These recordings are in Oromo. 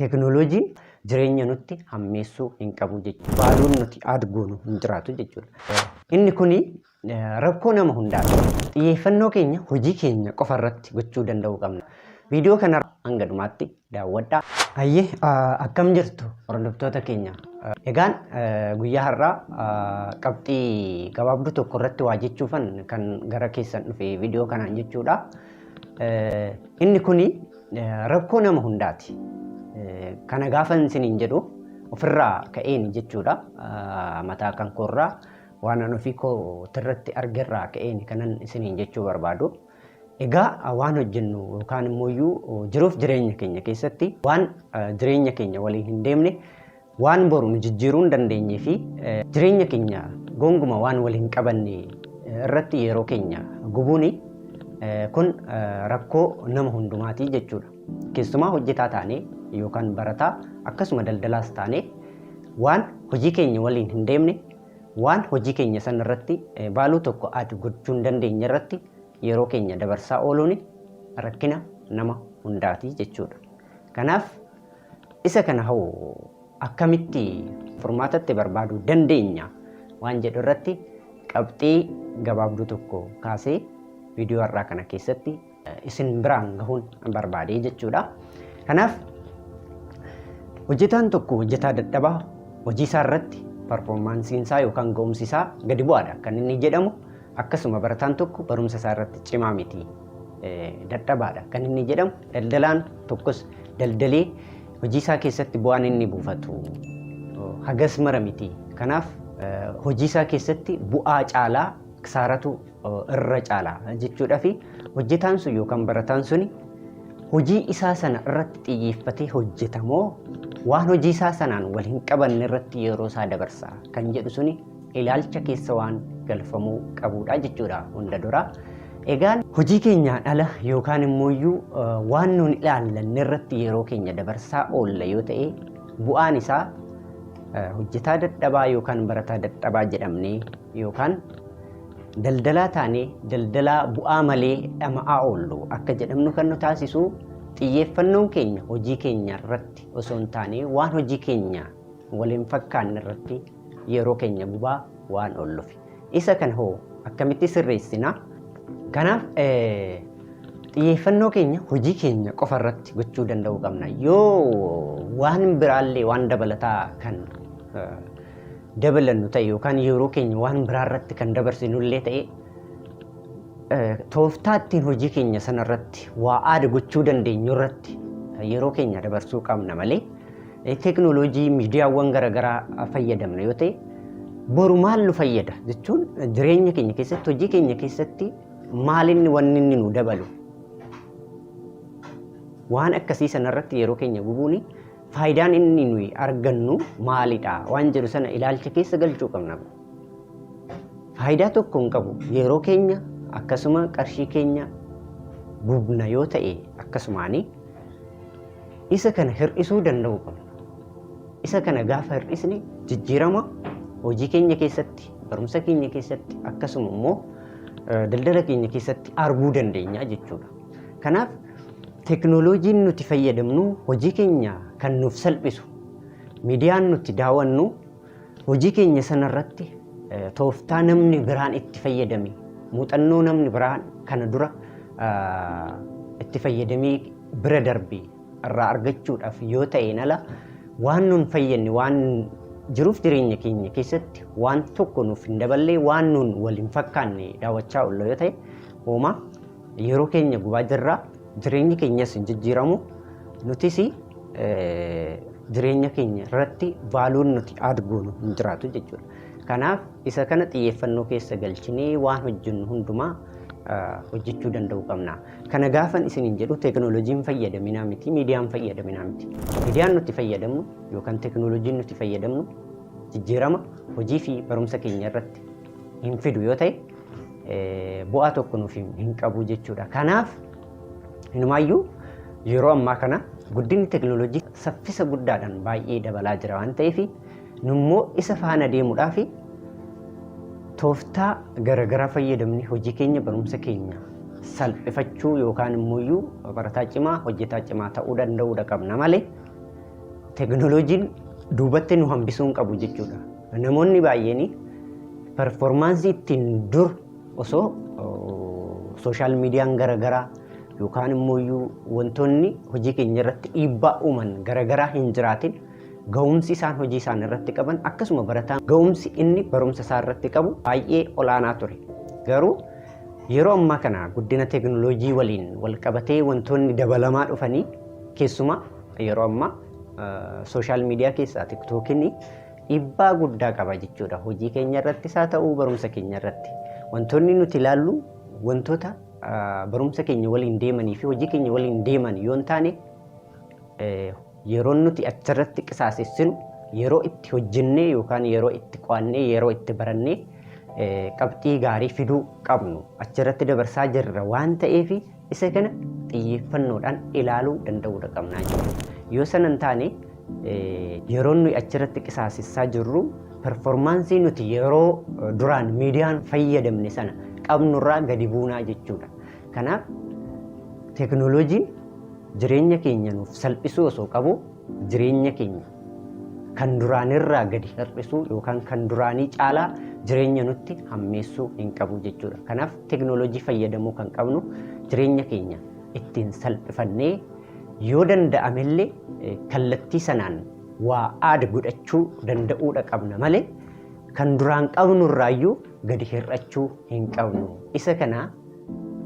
Teekinooloojiin jireenya nutti hammeessuu hin qabu jechuudha. Baaluun nuti add goonu hin jiraatu jechuudha. Inni kuni rakkoo nama hundaati. Xiyyeeffannoo keenya hojii keenya qofa irratti gochuu danda'uu qabna. Viidiyoo kana hanga dhumaatti daawwadhaa. Hayyee, akkam jirtu hordoftoota keenya? Egaan guyyaa har'aa qabxii gabaabduu tokko irratti waa jechuufan kan gara keessan dhufe viidiyoo kanaan jechuudha. Inni kuni rakkoo nama hundaati. Kana gaafan isiniin jedhu ofirraa ka'een jechuudha. Mataa kan koorraa waan an ofii kootirratti argerraa ka'een kanan isiniin jechuu barbaadu. Egaa waan hojjennu yookaan immoo jiruuf jireenya keenya keessatti waan jireenya keenya waliin hin deemne, waan boru nu jijjiiruu hin dandeenyee fi jireenya keenya gonguma waan wal hin qabanne irratti yeroo keenya gubuun kun rakkoo nama hundumaati jechuudha. Keessumaa hojjetaa taanee yookaan barataa, akkasuma daldalaas taanee, waan hojii keenya waliin hin deemne, waan hojii keenya sana irratti baaluu tokko add gochuu hin dandeenye irratti yeroo keenya dabarsaa ooluun rakkina nama hundaati jechuudha. Kanaaf isa kana hoo akkamitti furmaatatti barbaaduu dandeenya waan jedhu irratti qabxii gabaabduu tokko kaasee viidiyoo har'aa kana keessatti isin biraan gahuun barbaade jechuudha. Kanaaf hojjetaan tokko hojjetaa dadhabaa, hojii isaa irratti performaansiin isaa yookaan ga'umsi isaa gadi bu'aadha kan inni jedhamu, akkasuma barataan tokko barumsa isaa irratti cimaa miti, dadhabaadha kan inni jedhamu, daldalaan tokkos daldalee hojii isaa keessatti bu'aan inni buufatu hagas mara miti. Kanaaf hojii isaa keessatti bu'aa caalaa kisaaratu irra caala jechuudha fi hojjetaan sun yookaan barataan suni hojii isaa sana irratti xiyyeeffatee hojjetamoo waan hojii isaa sanaan wal hin qabanne irratti yeroo isaa dabarsa kan jedhu suni ilaalcha keessa waan galfamuu qabuudha jechuudha hunda dura. Egaan hojii keenyaan ala yookaan immoo waan nuun ilaallanne irratti yeroo keenya dabarsaa oolla yoo ta'e, bu'aan isaa hojjetaa dadhabaa yookaan barataa dadhabaa jedhamnee yookaan daldalaa taanee daldalaa bu'aa malee dhama'aa oollu akka jedhamnu kan nu taasisu, xiyyeeffannoon keenya hojii keenya irratti osoo hin taane waan hojii keenya waliin fakkaanne irratti yeroo keenya gubaa waan oollufi. Isa kan hoo akkamitti sirreessina? Kanaaf xiyyeeffannoo keenya hojii keenya qofa irratti gochuu danda'uu qabna. Yoo waan biraallee waan dabalataa kan dabalannu ta'e yookaan yeroo keenya waan biraa irratti kan dabarsinullee ta'e, tooftaa ittiin hojii keenya sana irratti waa aada gochuu dandeenyu irratti yeroo keenya dabarsuu qabna malee, teeknooloojii miidiyaawwan garaagaraa fayyadamna yoo ta'e, boru maal nu fayyada jechuun, jireenya keenya keessatti, hojii keenya keessatti maalinni wanni inni nu dabalu, waan akkasii sanarratti yeroo keenya gubuuni faayidaan inni nuyi argannu maalidha waan jedhu sana ilaalcha keessa galchuu qabna. Faayidaa tokko hin qabu. Yeroo keenya akkasuma qarshii keenya gubna yoo ta'e, akkasumaani isa kana hir'isuu danda'uu qabna. Isa kana gaafa hir'isne jijjiirama hojii keenya keessatti, barumsa keenya keessatti, akkasuma immoo daldala keenya keessatti arguu dandeenya jechuudha. Kanaaf teeknooloojiin nuti fayyadamnu hojii keenya kan nuuf salphisu, miidiyaan nuti daawwannu hojii keenya sanarratti tooftaa namni biraan itti fayyadame, muuxannoo namni biraan kana dura itti fayyadamee bira darbe irraa argachuudhaaf yoo ta'een ala, waan nun fayyadne, waan jiruuf jireenya keenya keessatti waan tokko nuuf hin daballee, waan nun wal hin fakkaanne daawwachaa oolla yoo ta'e, homaa yeroo keenya gubaa jirra, jireenyi keenyas hin jijjiiramu, nutis jireenya keenya irratti vaaluun nuti add goonu hin jiraatu jechuudha. Kanaaf isa kana xiyyeeffannoo keessa galchinee waan hojjennu hundumaa hojjechuu danda'uu qabna. Kana gaafan isiniin jedhu teeknooloojiin fayyadaminaa miti, miidiyaan fayyadaminaa miti. Miidiyaan nuti fayyadamnu yookaan teeknooloojiin nuti fayyadamnu jijjiirama hojii fi barumsa keenya irratti hin fidu yoo ta'e, bu'aa tokko nuuf hin qabu jechuudha. Kanaaf inumaayyuu yeroo ammaa kana guddinni teeknooloojii saffisa guddaadhaan baay'ee dabalaa jira waan ta'eef, nummoo isa faana deemuudhaaf tooftaa garaagaraa fayyadamne hojii keenya, barumsa keenya salphifachuu yookaan immoo barataa cimaa, hojjetaa cimaa ta'uu danda'uudha qabna malee Teknooloojiin duubatti nu hambisuu hin qabu jechuudha. Namoonni baay'een performance ittiin dur osoo social miidiyaan garaagaraa yookaan immoo wantoonni hojii keenya irratti dhiibbaa uuman garaagaraa hin jiraatin ga'umsi isaan hojii isaan irratti qaban, akkasuma barataan ga'umsi inni barumsa isaa irratti qabu baay'ee olaanaa ture. Garuu yeroo ammaa kana guddina teeknooloojii waliin wal qabatee wantoonni dabalamaa dhufanii, keessumaa yeroo ammaa social media keessaa TikTokiin dhiibbaa guddaa qaba jechuudha. Hojii keenya irrattis haa ta'u, barumsa keenya irratti. Wantoonni nuti ilaallu wantoota barumsa keenya waliin deemanii fi hojii keenya waliin deeman yoo hin taane, yeroo nuti achirratti qisaasessinu yeroo itti hojjennee yookaan yeroo itti qo'annee, yeroo itti barannee qabxii gaarii fiduu qabnu achirratti dabarsaa jirra waan ta'eef, isa kana xiyyeeffannoodhaan ilaaluu danda'uudha qabnaa jechuudha. Yoo sana hin taane, yeroo nuyi achirratti qisaasessaa jirru performance nuti yeroo duraan miidiyaan fayyadamne sana qabnurraa gadi buunaa jechuudha. Kanaaf teeknooloojiin jireenya keenya nuuf salphisuu osoo qabu, jireenya keenya kan duraanirraa gadi hir'isuu yookaan kan duraanii caalaa jireenya nutti hammeessuu hin qabu jechuudha. Kanaaf teeknooloojii fayyadamuu kan qabnu jireenya keenya ittiin salphifannee, yoo danda'amellee kallattii sanaan waa aada godhachuu danda'uudha qabna malee kan duraan qabnurraayyuu gadi hir'achuu hin qabnu. Isa kana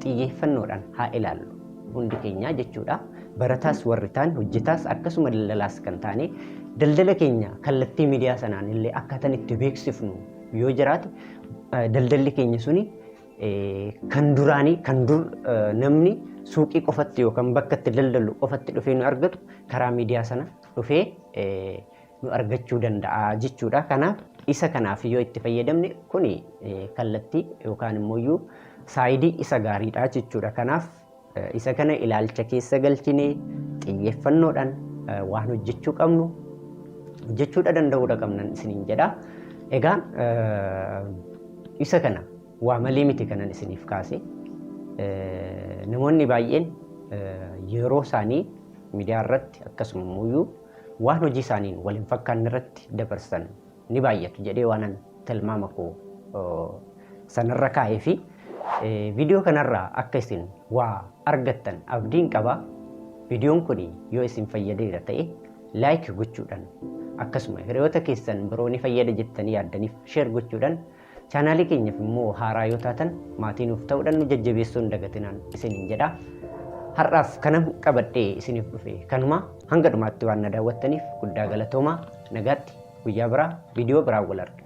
xiyyeeffannoodhaan haa ilaallu hundi keenyaa jechuudha. Barataas warri ta'an, hojjetaas, akkasuma daldalaas kan taane, daldala keenya kallattii miidiyaa sanaan illee akkaataan itti beeksifnu yoo jiraate, daldalli keenya suni kan duraanii, kan dur namni suuqii qofatti yookaan bakka itti daldalu qofatti dhufee nu argatu, karaa miidiyaa sana dhufee nu argachuu danda'a jechuudha. Kanaaf isa kanaaf yoo itti fayyadamne, kuni kallattii yookaan immoo side isa gaariidha jechuudha. Kanaaf isa kana ilaalcha keessa galchinee xiyyeeffannoodhaan waan hojjechuu qabnu hojjechuudha danda'uudha qabnan isiniin jedha. Egaa isa kana waa malee miti kanan isiniif kaase. Namoonni baay'een yeroo isaanii miidiyaa irratti, akkasuma immoo waan hojii isaaniin wal hin fakkaanne irratti dabarsan ni baay'atu jedhee waanan tilmaama koo sanarra kaa'ee fi viidiyoo kanarraa akka isin waa argattan abdiin qaba. Viidiyoon kun yoo isin fayyadeera ta'e like gochuudhaan, akkasuma hiriyoota keessan biroo ni fayyada jettanii yaaddaniif share gochuudhaan, chaanaalii keenyaaf immoo haaraa yoo taatan maatii nuuf ta'uudhaan nu jajjabeessuu hin dagatinaan isiniin jedha. Har'aaf kanan qabadhee isiniif dhufe kanuma. Hanga dhumaatti waan na daawwattaniif guddaa galatoomaa. Nagaatti, guyyaa biraa viidiyoo biraan wal argina.